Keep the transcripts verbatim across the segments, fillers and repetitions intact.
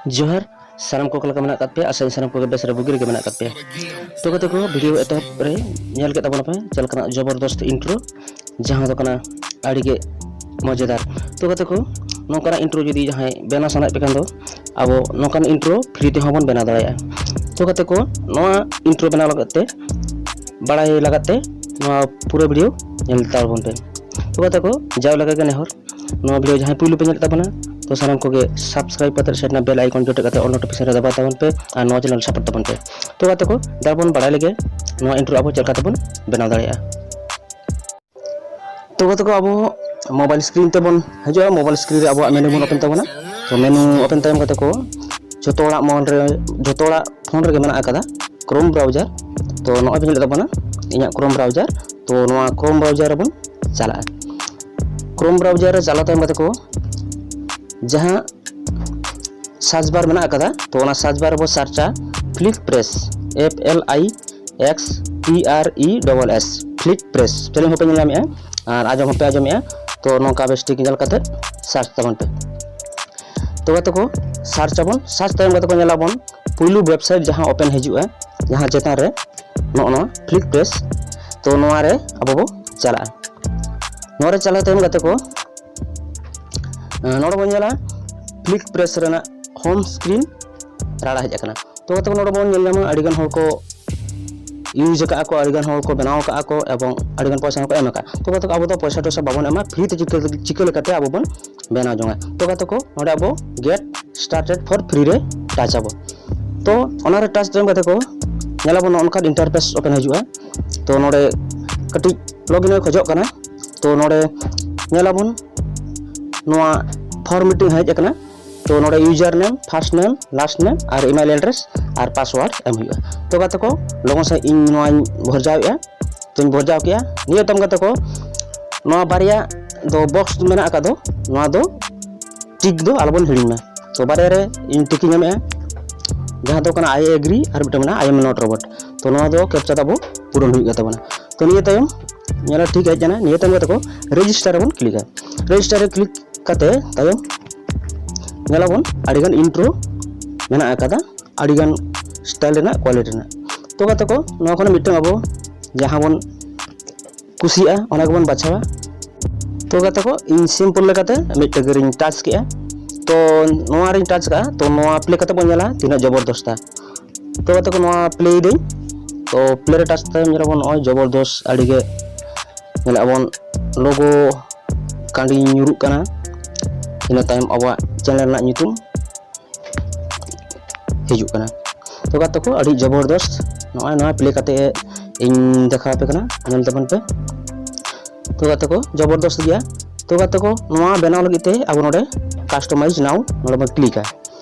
ᱡᱚᱦᱟᱨ᱾ ᱥᱟᱱᱟᱢ ᱠᱚ ᱚᱠᱟ ᱞᱮᱠᱟ ᱢᱮᱱᱟᱜ ᱟᱠᱟᱫ ᱯᱮᱭᱟ? ᱟᱥᱟᱭᱟᱹᱧ ᱥᱟᱱᱟᱢ ᱠᱚᱜᱮ ᱵᱮᱥ ᱨᱮ ᱵᱩᱜᱤ ᱨᱮᱜᱮ ᱢᱮᱱᱟᱜ ᱟᱠᱟᱫ ᱯᱮᱭᱟ᱾ ᱛᱚ ᱜᱟᱛᱮ ᱠᱚ, ᱵᱷᱤᱰᱤᱭᱳ ᱮᱛᱚᱦᱚᱵ ᱨᱮ ᱧᱮᱞ ᱠᱮᱫ ᱛᱟᱵᱚᱱᱟ ᱯᱮ ᱪᱮᱫ ᱞᱮᱠᱟᱱᱟᱜ ᱡᱚᱵᱚᱨᱫᱚᱥᱛ ᱤᱱᱴᱨᱳ, ᱡᱟᱦᱟᱸ ᱫᱚ ᱠᱟᱱᱟ ᱟᱹᱰᱤ ᱜᱮ ᱢᱚᱡᱮᱫᱟᱨ᱾ ᱛᱚ ᱜᱟᱛᱮ ᱠᱚ, ᱱᱚᱝᱠᱟᱱᱟᱜ ᱤᱱᱴᱨᱳ ᱡᱩᱫᱤ ᱡᱟᱦᱟᱸᱭ ᱵᱮᱱᱟᱣ ᱥᱟᱱᱟᱭᱮᱫ ᱯᱮ ᱠᱷᱟᱱ ᱫᱚ, ᱟᱵᱚ ᱱᱚᱝᱠᱟᱱ ᱤᱱᱴᱨᱳ ᱯᱷᱨᱤ ᱛᱮᱦᱚᱸ ᱵᱚᱱ ᱵᱮᱱᱟᱣ ᱫᱟᱲᱮᱭᱟᱜᱼᱟ᱾ ᱛᱚ ᱜᱟᱛᱮ ᱠᱚ, ᱱᱚᱣᱟ ᱤᱱᱴᱨᱳ ᱵᱮᱱᱟᱣ ᱞᱟᱹᱜᱤᱫ ᱛᱮ, ᱵᱟᱲᱟᱭ ᱞᱟᱹᱜᱤᱫ ᱛᱮ ᱱᱚᱣᱟ ᱯᱩᱨᱟᱹ ᱵᱷᱤᱰᱤᱭᱳ ᱧᱮᱞ ᱛᱟᱵᱚᱱ ᱯᱮ᱾ ᱛᱚ ᱜᱟᱛᱮ ᱠᱚ, ᱡᱟᱣ ᱞᱮᱠᱟ ᱜᱮ ᱱᱮᱦᱚᱨ, ᱱᱚᱣᱟ ᱵᱷᱤᱰᱤᱭᱳ ᱡᱟᱦᱟᱸᱭ ᱯᱩᱭᱞᱩ ᱯᱮ ᱧᱮᱞᱮᱫ ᱛᱟᱵᱚᱱᱟ, ᱛᱚ ᱥᱟᱱᱟᱢ ᱠᱚᱜᱮ ᱥᱟᱵᱥᱠᱨᱟᱭᱤᱵ ᱠᱟᱛᱮ ᱥᱟᱭᱤᱰ ᱨᱮᱱᱟᱜ ᱵᱮᱞ ᱟᱭᱠᱚᱱ ᱡᱚᱴᱮᱫ ᱠᱟᱛᱮ ᱚᱞ ᱱᱳᱴᱤᱯᱷᱤᱠᱮᱥᱚᱱ ᱨᱮ ᱫᱟᱵᱟᱣ ᱛᱟᱵᱚᱱ ᱯᱮ ᱟᱨ ᱱᱚᱣᱟ ᱪᱮᱱᱮᱞ ᱥᱟᱯᱳᱨᱴ ᱛᱟᱵᱚᱱ ᱯᱮ᱾ ᱛᱚ ᱜᱟᱛᱮ ᱠᱚ, ᱫᱮᱞᱟ ᱵᱚᱱ ᱵᱟᱲᱟᱭ ᱞᱮᱜᱮ ᱱᱚᱣᱟ ᱤᱱᱴᱨᱳ ᱟᱵᱚ ᱪᱮᱫ ᱞᱮᱠᱟ ᱛᱮᱵᱚᱱ ᱵᱮᱱᱟᱣ ᱫᱟᱲᱮᱭᱟᱜᱼᱟ᱾ ᱛᱚ ᱜᱟᱛᱮ ᱠᱚ, ᱟᱵᱚ ᱢᱳᱵᱟᱭᱤᱞ ᱥᱠᱨᱤᱱ ᱛᱮᱵᱚᱱ ᱦᱤᱡᱩᱜᱼᱟ᱾ ᱢᱳᱵᱟᱭᱤᱞ ᱥᱠᱨᱤᱱ ᱨᱮ ᱟᱵᱚᱣᱟᱜ ᱢᱮᱱᱩ ᱵᱚᱱ ᱳᱯᱮᱱ ᱛᱟᱵᱚᱱᱟ᱾ ᱛᱚ ᱢᱮᱱᱩ ᱳᱯᱮᱱ ᱛᱟᱭᱚᱢ ᱜᱟᱛᱮ ᱠᱚ, ᱡᱷᱚᱛᱚ ᱦᱚᱲᱟᱜ ᱢᱚᱱ ᱨᱮ, ᱡᱷᱚᱛᱚ ᱦᱚᱲᱟᱜ ᱯᱷᱳᱱ ᱨᱮᱜᱮ ᱢᱮᱱᱟᱜ ᱟᱠᱟᱫᱟ ᱠᱨᱳᱢ ᱵᱨᱟᱣᱡᱟᱨ᱾ ᱛᱚ ᱱᱚᱜᱼᱚᱭ ᱯᱮ ᱧᱮᱞᱮᱫ ᱛᱟᱵᱚᱱᱟ ᱤᱧᱟᱹᱜ ᱠᱨᱳᱢ ᱵᱨᱟᱣᱡᱟᱨ᱾ ᱛᱚ ᱱᱚᱣᱟ ᱠᱨᱳᱢ ᱵᱨᱟᱣᱡᱟᱨ ᱨᱮᱵᱚᱱ ᱪᱟᱞᱟᱜᱼᱟ᱾ ᱠᱨᱳᱢ ᱵᱨᱟᱣᱡᱟᱨ ᱨᱮ ᱪᱟᱞᱟᱣ ᱛᱟᱭᱚᱢ ᱜᱟᱛᱮ ᱠᱚ, ᱡᱟᱦᱟᱸ ᱥᱟᱨᱪ ᱵᱟᱨ ᱢᱮᱱᱟᱜ ᱟᱠᱟᱫᱟ, ᱛᱚ ᱚᱱᱟ ᱥᱟᱨᱪ ᱵᱟᱨ ᱨᱮᱵᱚ ᱥᱟᱨᱪᱟ flick press, F L I X P R E double S, flick press. Spelling ᱦᱚᱸᱯᱮ ᱧᱮᱞ ᱧᱟᱢᱮᱫᱼᱟ ᱟᱨ ᱟᱸᱡᱚᱢ ᱦᱚᱸᱯᱮ ᱟᱸᱡᱚᱢᱮᱫᱼᱟ᱾ ᱛᱚ ᱱᱚᱝᱠᱟ ᱵᱮᱥ ᱴᱷᱤᱠ ᱧᱮᱞ ᱠᱟᱛᱮ ᱥᱟᱨᱪ ᱛᱟᱵᱚᱱ ᱯᱮ᱾ ᱛᱚ ᱜᱟᱛᱮ ᱠᱚ, ᱥᱟᱨᱪ ᱟᱵᱚᱱ, ᱥᱟᱨᱪ ᱛᱟᱭᱚᱢ ᱜᱟᱛᱮ ᱠᱚ ᱧᱮᱞᱟᱵᱚᱱ ᱯᱩᱭᱞᱩ ᱣᱮᱵᱥᱟᱭᱤᱴ ᱡᱟᱦᱟᱸ ᱳᱯᱮᱱ ᱦᱤᱡᱩᱜᱼᱟ, ᱡᱟᱦᱟᱸ ᱪᱮᱛᱟᱱ ᱨᱮ ᱱᱚᱜᱼᱚ ᱱᱚᱣᱟ ᱯᱷᱞᱤᱠ ᱯᱨᱮᱥ, ᱛᱚ ᱱᱚᱣᱟ ᱨᱮ ᱟᱵᱚ ᱵᱚ ᱪᱟᱞᱟᱜᱼᱟ᱾ ᱱᱚᱣᱟ ᱨᱮ ᱪᱟᱞᱟᱣ ᱛᱟᱭᱚᱢ ᱜᱟᱛᱮ ᱠᱚ, ᱱᱚᱰᱮ ᱵᱚᱱ ᱧᱮᱞᱟ ᱯᱷᱞᱤᱠ ᱯᱨᱮᱥ ᱨᱮᱱᱟᱜ ᱦᱳᱢ ᱥᱠᱨᱤᱱ ᱨᱟᱲᱟ ᱦᱮᱡ ᱟᱠᱟᱱᱟ᱾ ᱛᱚ ᱜᱟᱛᱮ ᱠᱚ, ᱱᱚᱰᱮ ᱵᱚᱱ ᱧᱮᱞ ᱧᱟᱢᱟ ᱟᱹᱰᱤᱜᱟᱱ ᱦᱚᱲ ᱠᱚ ᱤᱭᱩᱡᱽ ᱟᱠᱟᱫᱼᱟ ᱠᱚ, ᱟᱹᱰᱤᱜᱟᱱ ᱦᱚᱲ ᱠᱚ ᱵᱮᱱᱟᱣ ᱟᱠᱟᱫᱼᱟ ᱠᱚ ᱮᱵᱚᱝ ᱟᱹᱰᱤᱜᱟᱱ ᱯᱚᱭᱥᱟ ᱦᱚᱸᱠᱚ ᱮᱢ ᱟᱠᱟᱫᱼᱟ᱾ ᱛᱚ ᱜᱟᱛᱮ ᱠᱚ, ᱟᱵᱚ ᱫᱚ ᱯᱚᱭᱥᱟ ᱴᱚᱭᱥᱟ ᱵᱟᱵᱚᱱ ᱮᱢᱟ, ᱯᱷᱨᱤ ᱛᱮ ᱪᱤᱠᱟᱹ, ᱪᱤᱠᱟᱹ ᱞᱮᱠᱟᱛᱮ ᱟᱵᱚ ᱵᱚᱱ ᱵᱮᱱᱟᱣ ᱡᱚᱝᱟ᱾ ᱛᱚ ᱜᱟᱛᱮ ᱠᱚ, ᱱᱚᱰᱮ ᱟᱵᱚ ᱜᱮᱴ ᱥᱴᱟᱨᱴᱮᱰ ᱯᱷᱚᱨ ᱯᱷᱨᱤ ᱨᱮ ᱴᱟᱪ ᱟᱵᱚ᱾ ᱛᱚ ᱚᱱᱟᱨᱮ ᱴᱟᱪ ᱛᱟᱭᱚᱢ ᱜᱟᱛᱮ ᱠᱚ, ᱧᱮᱞᱟᱵᱚᱱ ᱱᱚᱜᱼᱚ ᱱᱚᱝᱠᱟᱱ ᱤᱱᱴᱟᱨᱯᱷᱮᱥ ᱳᱯᱮᱱ ᱦᱤᱡᱩᱜᱼᱟ᱾ ᱛᱚ ᱱᱚᱰᱮ ᱠᱟᱹᱴᱤᱡ ᱞᱚᱜᱤᱱ ᱮ ᱠᱷᱚᱡᱚᱜ ᱠᱟᱱᱟ᱾ ᱛᱚ ᱱᱚᱰᱮ ᱧᱮᱞᱟᱵᱚᱱ ᱱᱚᱣᱟ ᱯᱷᱚᱨᱢᱮᱴᱤᱝ ᱦᱮᱡ ᱟᱠᱟᱱᱟ᱾ ᱛᱚ ᱱᱚᱰᱮ ᱤᱭᱩᱡᱟᱨ ᱱᱮᱢ, ᱯᱷᱟᱨᱥᱴ ᱱᱮᱢ, ᱞᱟᱥᱴ ᱱᱮᱢ ᱟᱨ ᱤᱢᱮᱞ ᱮᱰᱨᱮᱥ ᱟᱨ ᱯᱟᱥᱣᱟᱨᱰ ᱮᱢ ᱦᱩᱭᱩᱜᱼᱟ᱾ ᱛᱚ ᱜᱟᱛᱮ ᱠᱚ, ᱞᱚᱜᱚᱱ ᱥᱟᱺᱦᱤᱡ ᱤᱧ ᱱᱚᱣᱟᱧ ᱵᱷᱚᱨᱡᱟᱣᱮᱫᱼᱟ᱾ ᱛᱚᱧ ᱵᱷᱚᱨᱡᱟᱣ ᱠᱮᱜᱼᱟ᱾ ᱱᱤᱭᱟᱹ ᱛᱟᱭᱚᱢ ᱜᱟᱛᱮ ᱠᱚ, ᱱᱚᱣᱟ ᱵᱟᱨᱭᱟ ᱫᱚ ᱵᱚᱠᱥ ᱢᱮᱱᱟᱜ ᱟᱠᱟᱫ ᱫᱚ, ᱱᱚᱣᱟ ᱫᱚ ᱴᱤᱠ ᱫᱚ ᱟᱞᱚᱵᱚᱱ ᱦᱤᱲᱤᱧ ᱢᱟ᱾ ᱛᱚ ᱵᱟᱨᱭᱟ ᱨᱮ ᱤᱧ ᱴᱤᱠ ᱤᱧ ᱮᱢᱮᱜᱼᱟ, ᱡᱟᱦᱟᱸ ᱫᱚ ᱠᱟᱱᱟ I agree ᱟᱨ ᱢᱤᱫᱴᱟᱝ ᱢᱮᱱᱟᱜᱼᱟ I am not robot᱾ ᱛᱚ ᱱᱚᱣᱟ ᱫᱚ ᱠᱮᱯᱪᱟ ᱫᱚ ᱟᱵᱚ ᱯᱩᱨᱚᱱ ᱦᱩᱭᱩᱜ ᱜᱮ ᱛᱟᱵᱚᱱᱟ᱾ ᱛᱚ ᱱᱤᱭᱟᱹ ᱛᱟᱭᱚᱢ ᱧᱮᱞᱟ ᱴᱷᱤᱠ ᱦᱮᱡ ᱮᱱᱟ, ᱱᱤᱭᱟᱹ ᱛᱟᱭᱚᱢ ᱜᱟᱛᱮ ᱠᱚ ᱨᱮᱡᱤᱥᱴᱟᱨ ᱨᱮᱵᱚᱱ ᱠᱞᱤᱠᱟ᱾ ᱨᱮᱡᱤᱥᱴᱟᱨ ᱨᱮ ᱠᱞᱤᱠ ᱠᱟᱛᱮ ᱛᱟᱭᱚᱢ ᱧᱮᱞᱟᱵᱚᱱ ᱟᱹᱰᱤᱜᱟᱱ ᱤᱱᱴᱨᱳ ᱢᱮᱱᱟᱜ ᱟᱠᱟᱫᱟ ᱟᱹᱰᱤᱜᱟᱱ ᱥᱴᱟᱭᱤᱞ ᱨᱮᱱᱟᱜ, ᱠᱳᱣᱟᱞᱤᱴᱤ ᱨᱮᱱᱟᱜ᱾ ᱛᱚ ᱜᱟᱛᱮ ᱠᱚ, ᱱᱚᱣᱟ ᱠᱷᱚᱱ ᱢᱤᱫᱴᱟᱝ ᱟᱵᱚ ᱡᱟᱦᱟᱸ ᱵᱚᱱ ᱠᱩᱥᱤᱭᱟᱜᱼᱟ, ᱚᱱᱟ ᱜᱮᱵᱚᱱ ᱵᱟᱪᱷᱟᱣᱟ᱾ ᱛᱚ ᱜᱟᱛᱮ ᱠᱚ, ᱤᱧ ᱥᱤᱢᱯᱚᱞ ᱞᱮᱠᱟᱛᱮ ᱢᱤᱫᱴᱟᱝ ᱨᱤᱧ ᱴᱟᱪ ᱠᱮᱜᱼᱟ᱾ ᱛᱚ ᱱᱚᱣᱟ ᱨᱤᱧ ᱴᱟᱪ ᱠᱟᱜᱼᱟ, ᱛᱚ ᱱᱚᱣᱟ ᱯᱞᱮ ᱠᱟᱛᱮ ᱵᱚᱱ ᱧᱮᱞᱟ ᱛᱤᱱᱟᱹᱜ ᱡᱚᱵᱚᱨᱫᱚᱥᱛᱟ᱾ ᱛᱚ ᱜᱟᱛᱮ ᱠᱚ, ᱱᱚᱣᱟ ᱯᱞᱮ ᱫᱟᱹᱧ᱾ ᱛᱚ ᱯᱞᱮ ᱨᱮ ᱴᱟᱪ ᱛᱟᱭᱚᱢ ᱧᱮᱞᱟᱵᱚᱱ ᱱᱚᱜᱼᱚᱭ ᱡᱚᱵᱚᱨᱫᱚᱥ ᱟᱹᱰᱤᱜᱮ ᱧᱮᱞᱮᱫ ᱟᱵᱚᱱ ᱞᱳᱜᱳ ᱠᱟᱸᱰᱤ ᱧᱩᱨᱩᱜ ᱠᱟᱱᱟ᱾ ᱤᱱᱟᱹ ᱛᱟᱭᱚᱢ ᱟᱵᱚᱣᱟᱜ ᱪᱮᱱᱮᱞ ᱨᱮᱱᱟᱜ ᱧᱩᱛᱩᱢ ᱦᱤᱡᱩᱜ ᱠᱟᱱᱟ᱾ ᱛᱚ ᱜᱟᱛᱮ ᱠᱚ, ᱟᱹᱰᱤ ᱡᱚᱵᱚᱨᱫᱚᱥ᱾ ᱱᱚᱜᱼᱚᱭ ᱱᱚᱣᱟ ᱯᱞᱮ ᱠᱟᱛᱮ ᱤᱧ ᱫᱮᱠᱷᱟᱣ ᱟᱯᱮ ᱠᱟᱱᱟ, ᱧᱮᱞ ᱛᱟᱵᱚᱱ ᱯᱮ᱾ ᱛᱚ ᱜᱟᱛᱮ ᱠᱚ, ᱡᱚᱵᱚᱨᱫᱚᱥ ᱜᱮᱭᱟ᱾ ᱛᱚ ᱜᱟᱛᱮ ᱠᱚ, ᱱᱚᱣᱟ ᱵᱮᱱᱟᱣ ᱞᱟᱹᱜᱤᱫ ᱛᱮ ᱟᱵᱚ ᱱᱚᱰᱮ ᱠᱟᱥᱴᱚᱢᱟᱭᱤᱡᱽ ᱱᱟᱣ ᱱᱚᱰᱮ ᱵᱚᱱ ᱠᱞᱤᱠᱟ᱾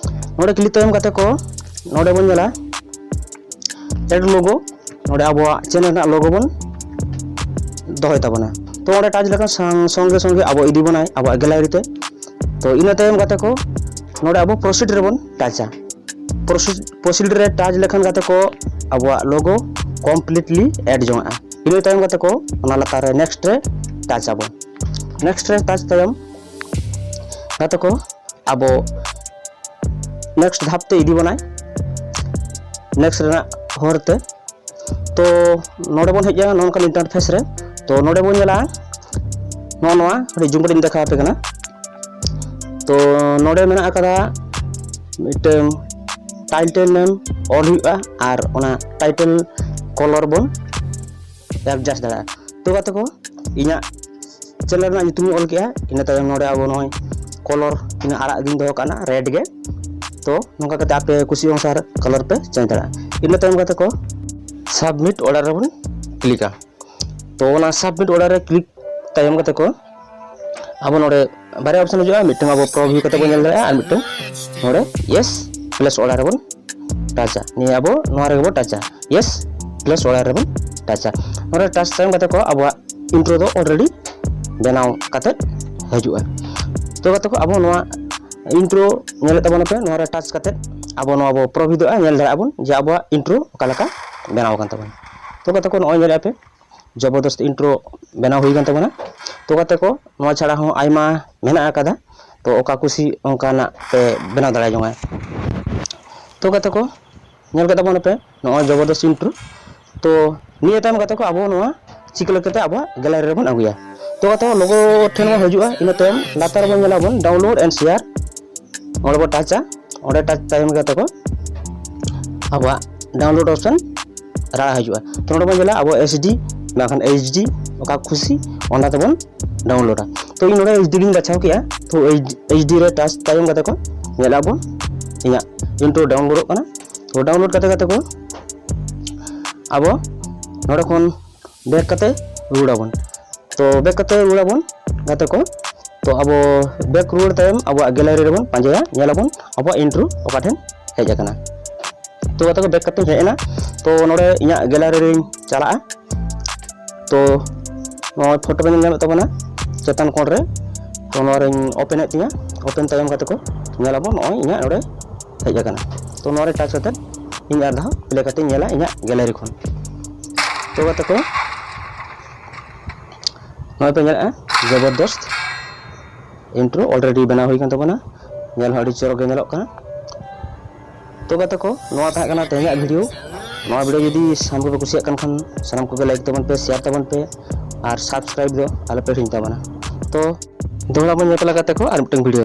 ᱱᱚᱰᱮ ᱠᱞᱤᱠ ᱛᱟᱭᱚᱢ ᱜᱟᱛᱮ ᱠᱚ, ᱱᱚᱰᱮ ᱵᱚᱱ ᱧᱮᱞᱟ ᱮᱰ ᱞᱳᱜᱳ᱾ ᱱᱚᱰᱮ ᱟᱵᱚᱣᱟᱜ ᱪᱮᱱᱮᱞ ᱨᱮᱱᱟᱜ ᱞᱳᱜᱳ ᱵᱚᱱ ᱫᱚᱦᱚᱭ ᱛᱟᱵᱚᱱᱟ᱾ ᱛᱚ ᱚᱸᱰᱮ ᱴᱟᱪ ᱞᱮᱠᱷᱟᱱ ᱥᱟᱝ-, ᱥᱚᱸᱜᱮ ᱥᱚᱸᱜᱮ ᱟᱵᱚ ᱤᱫᱤ ᱵᱚᱱᱟᱭ ᱟᱵᱚᱣᱟᱜ ᱜᱮᱞᱟᱨᱤ ᱛᱮ᱾ ᱛᱚ ᱤᱱᱟᱹ ᱛᱟᱭᱚᱢ ᱜᱟᱛᱮ ᱠᱚ, ᱱᱚᱰᱮ ᱟᱵᱚ ᱯᱨᱚᱥᱤᱰ ᱨᱮᱵᱚᱱ ᱴᱟᱪᱟ᱾ ᱯᱨᱚᱥᱤᱰ, ᱯᱨᱚᱥᱤᱰ ᱨᱮ ᱴᱟᱪ ᱞᱮᱠᱷᱟᱱ ᱜᱟᱛᱮ ᱠᱚ, ᱟᱵᱚᱣᱟᱜ ᱞᱳᱜᱳ ᱠᱚᱢᱯᱞᱤᱴᱞᱤ ᱮᱰ ᱡᱚᱝᱟᱜᱼᱟ᱾ ᱤᱱᱟᱹ ᱛᱟᱭᱚᱢ ᱜᱟᱛᱮ ᱠᱚ, ᱚᱱᱟ ᱞᱟᱛᱟᱨ ᱨᱮ ᱱᱮᱠᱥᱴ ᱨᱮ ᱴᱟᱪ ᱟᱵᱚᱱ᱾ ᱱᱮᱠᱥᱴ ᱨᱮ ᱴᱟᱪ ᱛᱟᱭᱚᱢ ᱜᱟᱛᱮ ᱠᱚ, ᱟᱵᱚ ᱱᱮᱠᱥᱴ ᱫᱷᱟᱯ ᱛᱮ ᱤᱫᱤ ᱵᱚᱱᱟᱭ, ᱱᱮᱠᱥᱴ ᱨᱮᱱᱟᱜ ᱦᱚᱨ ᱛᱮ᱾ ᱛᱚ ᱱᱚᱰᱮ ᱵᱚᱱ ᱦᱮᱡ ᱮᱱᱟ ᱱᱚᱝᱠᱟᱱ ᱤᱱᱴᱟᱨᱯᱷᱮᱥ ᱨᱮ᱾ ᱛᱚ ᱱᱚᱰᱮ ᱵᱚᱱ ᱧᱮᱞᱟ ᱱᱚᱜᱼᱚ ᱱᱚᱣᱟ, ᱠᱟᱹᱴᱤᱡ ᱡᱩᱢ ᱠᱟᱛᱮ ᱤᱧ ᱫᱮᱠᱷᱟᱣ ᱟᱯᱮ ᱠᱟᱱᱟ᱾ ᱛᱚ ᱱᱚᱰᱮ ᱢᱮᱱᱟᱜ ᱟᱠᱟᱫᱟ ᱢᱤᱫᱴᱟᱝ ᱴᱟᱭᱴᱮᱞ ᱱᱮᱢ ᱚᱞ ᱦᱩᱭᱩᱜᱼᱟ ᱟᱨ ᱚᱱᱟ ᱴᱟᱭᱴᱮᱞ ᱠᱚᱞᱚᱨ ᱵᱚᱱ ᱮᱰᱡᱟᱥᱴ ᱫᱟᱲᱮᱭᱟᱜᱼᱟ᱾ ᱛᱚ ᱜᱟᱛᱮ ᱠᱚ, ᱤᱧᱟᱹᱜ ᱪᱮᱱᱮᱞ ᱨᱮᱱᱟᱜ ᱧᱩᱛᱩᱢ ᱤᱧ ᱚᱞ ᱠᱮᱜᱼᱟ, ᱤᱱᱟᱹ ᱛᱟᱭᱚᱢ ᱱᱚᱰᱮ ᱟᱵᱚ ᱱᱚᱜᱼᱚᱭ ᱠᱚᱞᱚᱨ ᱛᱤᱱᱟᱹᱜ ᱟᱲᱟᱜ ᱜᱤᱧ ᱫᱚᱦᱚ ᱠᱟᱜᱼᱟ, ᱨᱮᱰ ᱜᱮ᱾ ᱛᱚ ᱱᱚᱝᱠᱟ ᱠᱟᱛᱮ ᱟᱯᱮ ᱠᱩᱥᱤ ᱚᱱᱩᱥᱟᱨ ᱠᱟᱞᱟᱨ ᱯᱮ ᱪᱮᱧᱡᱽ ᱫᱟᱲᱮᱭᱟᱜᱼᱟ᱾ ᱤᱱᱟᱹ ᱛᱟᱭᱚᱢ ᱜᱟᱛᱮ ᱠᱚ, ᱥᱟᱵᱢᱤᱴ ᱚᱨᱰᱟᱨ ᱨᱮᱵᱚᱱ ᱠᱞᱤᱠᱟ᱾ ᱛᱚ ᱚᱱᱟ ᱥᱟᱵᱢᱤᱴ ᱚᱨᱰᱟᱨ ᱨᱮ ᱠᱞᱤᱠ ᱛᱟᱭᱚᱢ ᱜᱟᱛᱮ ᱠᱚ, ᱟᱵᱚ ᱱᱚᱰᱮ ᱵᱟᱨᱭᱟ ᱚᱯᱥᱚᱱ ᱦᱤᱡᱩᱜᱼᱟ, ᱢᱤᱫᱴᱟᱝ ᱟᱵᱚ ᱯᱨᱚ ᱵᱷᱤᱭᱩ ᱠᱟᱛᱮ ᱵᱚᱱ ᱧᱮᱞ ᱫᱟᱲᱮᱭᱟᱜᱼᱟ ᱟᱨ ᱢᱤᱫᱴᱟᱝ ᱱᱚᱰᱮ ᱭᱮᱥ ᱯᱞᱟᱥ ᱚᱨᱰᱟᱨ ᱨᱮᱵᱚᱱ ᱴᱟᱪᱟ᱾ ᱱᱤᱭᱟᱹ ᱟᱵᱚ ᱱᱚᱣᱟ ᱨᱮᱜᱮ ᱵᱚᱱ ᱴᱟᱪᱟ, ᱭᱮᱥ ᱯᱞᱟᱥ ᱚᱨᱰᱟᱨ ᱨᱮᱵᱚᱱ ᱴᱟᱪᱟ᱾ ᱱᱚᱰᱮ ᱴᱟᱪ ᱛᱟᱭᱚᱢ ᱜᱟᱛᱮ ᱠᱚ, ᱟᱵᱚᱣᱟᱜ ᱤᱱᱴᱨᱳ ᱫᱚ ᱚᱞᱨᱮᱰᱤ ᱵᱮᱱᱟᱣ ᱠᱟᱛᱮ ᱦᱤᱡᱩᱜᱼᱟ᱾ ᱛᱚ ᱜᱟᱛᱮ ᱠᱚ, ᱟᱵᱚ ᱱᱚᱣᱟ ᱤᱱᱴᱨᱳ ᱧᱮᱞᱮᱫ ᱛᱟᱵᱚᱱᱟᱯᱮ, ᱱᱚᱣᱟ ᱨᱮ ᱴᱟᱪ ᱠᱟᱛᱮ ᱟᱵᱚ ᱱᱚᱣᱟ ᱵᱚ ᱯᱨᱚᱵᱷᱤᱛᱚᱜᱼᱟ, ᱧᱮᱞ ᱫᱟᱲᱮᱭᱟᱜᱼᱟ ᱵᱚᱱ ᱡᱮ ᱟᱵᱚᱣᱟᱜ ᱤᱱᱴᱨᱳ ᱚᱠᱟ ᱞᱮᱠᱟ ᱵᱮᱱᱟᱣ ᱟᱠᱟᱱ ᱛᱟᱵᱚᱱᱟ᱾ ᱛᱚ ᱜᱟᱛᱮ ᱠᱚ, ᱱᱚᱜᱼᱚᱭ ᱧᱮᱞᱮᱫᱼᱟ ᱯᱮ ᱡᱚᱵᱚᱨᱫᱚᱥᱛ ᱤᱱᱴᱨᱳ ᱵᱮᱱᱟᱣ ᱦᱩᱭ ᱟᱠᱟᱱ ᱛᱟᱵᱚᱱᱟ᱾ ᱛᱚ ᱜᱟᱛᱮ ᱠᱚ, ᱱᱚᱣᱟ ᱪᱷᱟᱲᱟ ᱦᱚᱸ ᱟᱭᱢᱟ ᱢᱮᱱᱟᱜ ᱟᱠᱟᱫᱟ, ᱛᱚ ᱚᱠᱟ ᱠᱩᱥᱤ ᱚᱱᱠᱟᱱᱟᱜ ᱯᱮ ᱵᱮᱱᱟᱣ ᱫᱟᱲᱮ ᱡᱚᱝᱟ᱾ ᱛᱚ ᱜᱟᱛᱮ ᱠᱚ, ᱧᱮᱞ ᱠᱮᱫ ᱛᱟᱵᱚᱱ ᱟᱯᱮ ᱱᱚᱜᱼᱚᱭ ᱡᱚᱵᱚᱨᱫᱚᱥ ᱤᱱᱴᱨᱳ᱾ ᱛᱚ ᱱᱤᱭᱟᱹ ᱛᱟᱭᱚᱢ ᱜᱟᱛᱮ ᱠᱚ ᱟᱵᱚ ᱱᱚᱣᱟ ᱪᱤᱠᱟᱹ ᱞᱮᱠᱟᱛᱮ ᱟᱵᱚᱣᱟᱜ ᱜᱮᱞᱟᱨᱤ ᱨᱮᱵᱚᱱ ᱟᱹᱜᱩᱭᱟ᱾ ᱛᱚ ᱜᱟᱛᱮ ᱠᱚ, ᱞᱳᱜᱳ ᱴᱷᱮᱱ ᱵᱚᱱ ᱦᱤᱡᱩᱜᱼᱟ, ᱤᱱᱟᱹ ᱛᱟᱭᱚᱢ ᱞᱟᱛᱟᱨ ᱨᱮᱵᱚᱱ ᱧᱮᱞᱟᱵᱚᱱ ᱰᱟᱣᱩᱱᱞᱳᱰ ᱮᱱᱰ ᱥᱮᱭᱟᱨ, ᱚᱸᱰᱮ ᱵᱚᱱ ᱴᱟᱪᱟ᱾ ᱚᱸᱰᱮ ᱴᱟᱪ ᱛᱟᱭᱚᱢ ᱜᱟᱛᱮ ᱠᱚ ᱟᱵᱚᱣᱟᱜ ᱰᱟᱣᱩᱱᱞᱳᱰ ᱚᱯᱥᱚᱱ ᱨᱟᱲᱟ ᱦᱤᱡᱩᱜᱼᱟ᱾ ᱛᱚ ᱱᱚᱰᱮ ᱵᱚᱱ ᱧᱮᱞᱟ ᱟᱵᱚ ᱮᱥ ᱰᱤ ᱵᱟᱝᱠᱷᱟᱱ ᱮᱭᱤᱪ ᱰᱤ ᱚᱠᱟ ᱠᱷᱩᱥᱤ ᱚᱱᱟ ᱛᱮᱵᱚᱱ ᱰᱟᱣᱩᱱᱞᱳᱰᱟ᱾ ᱛᱚ ᱤᱧ ᱱᱚᱰᱮ ᱮᱭᱤᱪ ᱰᱤ ᱜᱤᱧ ᱵᱟᱪᱷᱟᱣ ᱠᱮᱜᱼᱟ᱾ ᱛᱚ ᱮᱭᱤᱪ ᱰᱤ ᱨᱮ ᱴᱟᱪ ᱛᱟᱭᱚᱢ ᱠᱟᱛᱮ ᱠᱚ ᱧᱮᱞ ᱟᱵᱚᱱ ᱤᱧᱟᱹᱜ ᱤᱱᱴᱨᱳ ᱰᱟᱣᱩᱱᱞᱳᱰᱚᱜ ᱠᱟᱱᱟ᱾ ᱛᱚ ᱰᱟᱣᱩᱱᱞᱳᱰ ᱠᱟᱛᱮ ᱠᱟᱛᱮ ᱠᱚ ᱟᱵᱚ ᱱᱚᱰᱮ ᱠᱷᱚᱱ ᱵᱮᱠ ᱠᱟᱛᱮ ᱨᱩᱣᱟᱹᱲ ᱟᱵᱚᱱ᱾ ᱛᱚ ᱵᱮᱠ ᱠᱟᱛᱮ ᱨᱩᱣᱟᱹᱲ ᱟᱵᱚᱱ ᱜᱟᱛᱮ ᱠᱚ᱾ ᱛᱚ ᱟᱵᱚ ᱵᱮᱠ ᱨᱩᱣᱟᱹᱲ ᱛᱟᱭᱚᱢ ᱟᱵᱚᱣᱟᱜ ᱜᱮᱞᱟᱨᱤ ᱨᱮᱵᱚᱱ ᱯᱟᱸᱡᱟᱭᱟ, ᱧᱮᱞ ᱟᱵᱚᱱ ᱟᱵᱚᱣᱟᱜ ᱤᱱᱴᱨᱳ ᱚᱠᱟ ᱴᱷᱮᱱ ᱦᱮᱡ ᱟᱠᱟᱱᱟ᱾ ᱛᱚ ᱜᱟᱛᱮ ᱠᱚ, ᱵᱮᱠ ᱠᱟᱛᱮᱧ ᱦᱮᱡ ᱮᱱᱟ᱾ ᱛᱚ ᱱᱚᱰᱮ ᱤᱧᱟᱹᱜ ᱜᱮᱞᱟᱨᱤ ᱨᱤᱧ ᱪᱟᱞᱟᱜᱼᱟ᱾ ᱛᱚ ᱱᱚᱜᱼᱚᱭ ᱯᱷᱳᱴᱳ ᱵᱮᱱ ᱧᱮᱞ ᱧᱟᱢᱮᱫ ᱛᱟᱵᱚᱱᱟ ᱪᱮᱛᱟᱱ ᱠᱚᱬ ᱨᱮ᱾ ᱛᱚ ᱱᱚᱣᱟ ᱨᱤᱧ ᱳᱯᱮᱱᱮᱫ ᱛᱤᱧᱟᱹ᱾ ᱳᱯᱮᱱ ᱛᱟᱭᱚᱢ ᱠᱟᱛᱮ ᱠᱚ ᱧᱮᱞ ᱟᱵᱚᱱ ᱱᱚᱜᱼᱚᱭ ᱤᱧᱟᱹᱜ ᱱᱚᱰᱮ ᱦᱮᱡ ᱟᱠᱟᱱᱟ᱾ ᱛᱚ ᱱᱚᱣᱟ ᱨᱮ ᱴᱟᱪ ᱠᱟᱛᱮ ᱤᱧ ᱟᱨ ᱫᱷᱟᱣ ᱯᱞᱮ ᱠᱟᱛᱮᱧ ᱧᱮᱞᱟ ᱤᱧᱟᱹᱜ ᱜᱮᱞᱟᱨᱤ ᱠᱷᱚᱱ᱾ ᱛᱚ ᱜᱟᱛᱮ ᱠᱚ, ᱱᱚᱜᱼᱚᱭ ᱯᱮ ᱧᱮᱞᱮᱫᱼᱟ ᱡᱚᱵᱚᱨᱫᱚᱥᱛ ᱤᱱᱴᱨᱳ ᱚᱞᱨᱮᱰᱤ ᱵᱮᱱᱟᱣ ᱦᱩᱭ ᱠᱟᱱ ᱛᱟᱵᱚᱱᱟ᱾ ᱧᱮᱞ ᱦᱚᱸ ᱟᱹᱰᱤ ᱪᱚᱨᱚᱠ ᱜᱮ ᱧᱮᱞᱚᱜ ᱠᱟᱱᱟ᱾ ᱛᱚ ᱜᱟᱛᱮ ᱠᱚ, ᱱᱚᱣᱟ ᱛᱟᱦᱮᱸ ᱠᱟᱱᱟ ᱛᱮᱦᱮᱧᱟᱜ ᱵᱷᱤᱰᱤᱭᱳ᱾ ᱱᱚᱣᱟ ᱵᱷᱤᱰᱤᱭᱳ ᱡᱩᱫᱤ ᱥᱟᱱᱟᱢ ᱠᱚᱯᱮ ᱠᱩᱥᱤᱭᱟᱜ ᱠᱟᱱ ᱠᱷᱟᱱ ᱥᱟᱱᱟᱢ ᱠᱚᱜᱮ ᱞᱟᱭᱤᱠ ᱛᱟᱵᱚᱱ ᱯᱮ, ᱥᱮᱭᱟᱨ ᱛᱟᱵᱚᱱ ᱯᱮ ᱟᱨ ᱥᱟᱵᱥᱠᱨᱟᱭᱤᱵ ᱫᱚ ᱟᱞᱚᱯᱮ ᱦᱤᱲᱤᱧ ᱛᱟᱵᱚᱱᱟ᱾ ᱛᱚ ᱫᱚᱦᱲᱟ ᱵᱚᱱ ᱧᱮᱯᱮᱞᱟ ᱜᱟᱛᱮ ᱠᱚ ᱟᱨ ᱢᱤᱫᱴᱟᱝ ᱵᱷᱤᱰᱤᱭᱳ᱾